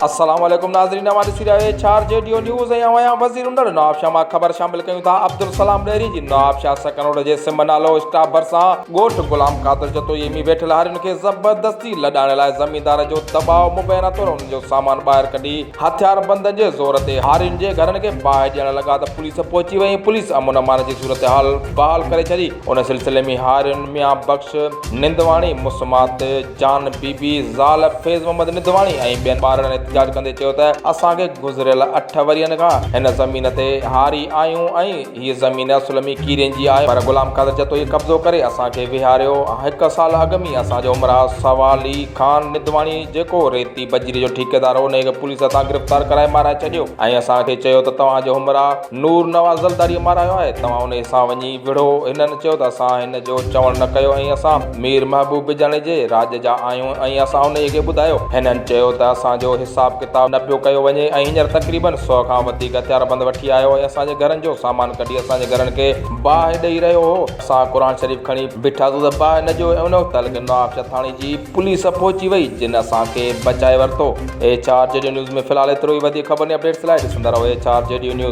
السلام عليڪم ناظرين اوهان ڏسي رهيا آهيو H R G D news ۽ آئون آهيان وزير اندڙ نوابشاهه مان خبر شامل ڪيون ٿا عبدالسلام ڏهري جي نوابشاهه سڪن روڊ جي سم نالو اسٽاپ ڀرسان ڳوٺ غلام قادر جتوئي ۾ ويٺل هارين کي زبردستي لڏائڻ لاء زميندار جو دٻاء مبينا طور انهن جو سامان ٻاهر ڪڍي هٿياربندن جي زور تي هارين جي گهرن کي باهه ڏيڻ لڳا ته پوليس پهچي وئي ۽ پوليس امن امان جي صورتحال بحال ڪري ڇڏي. ان سلسلي ۾ هارين ميان بخش نندواڻي، مسمات جان بي بي، زال فيض محمد نندواڻي ۽ ٻين ٻارڙن احتجاج ڪندي چيو ته اسان کي گذريل اٺ ورهين کان هن زمين تي هاري آهيون ۽ هيء زمين اصل ۾ ڪيرين جي آهي پر غلام قادر جتوئي قبضو ڪري اسان کي ويهاريو. هڪ سال اڳ ۾ اسان جو همراهه سوالي خان ندواڻي جيڪو ريتي بجري جو ٺيڪيدار هو انهيء کي پوليس هٿان گرفتار ڪرائي مارائي ڇڏيو ۽ اسان کي چيو ته توهان جو همراهه نور نواز زلداريء مارايو آهي توهان انهيء سان وڃي وڙهو. هنن چيو ته اسان هن جو چوڻ نه ڪيو ۽ اسان مير محبوب بجاڻي جي راڄ جا آهيون ۽ اسان انهيء کي ٻڌايو. هنن چيو ته اسان جو حساب ڪتاب نه پيو ڪيو وڃي ۽ هينئر تقريبن سو کان وڌيڪ هٿياربند وٺي آيو ۽ اسان جي گهرن جو سامان ڪڍي اسان جي گهرن کي باهه ڏئي رهيو هو. اسان قرآن شريف کڻي بيٺاسون ته باهه نه ڏيو ۽ ان وقت تعلقي نوابشاهه ٿاڻي جي پوليس پهچي وئي جن اسان کي بچائي ورتو. H R G D news ۾ في الحال ايترو ئي وڌيڪ خبرن ۽ اپڊيٽس لاء ڏسندا رهو H R G D news.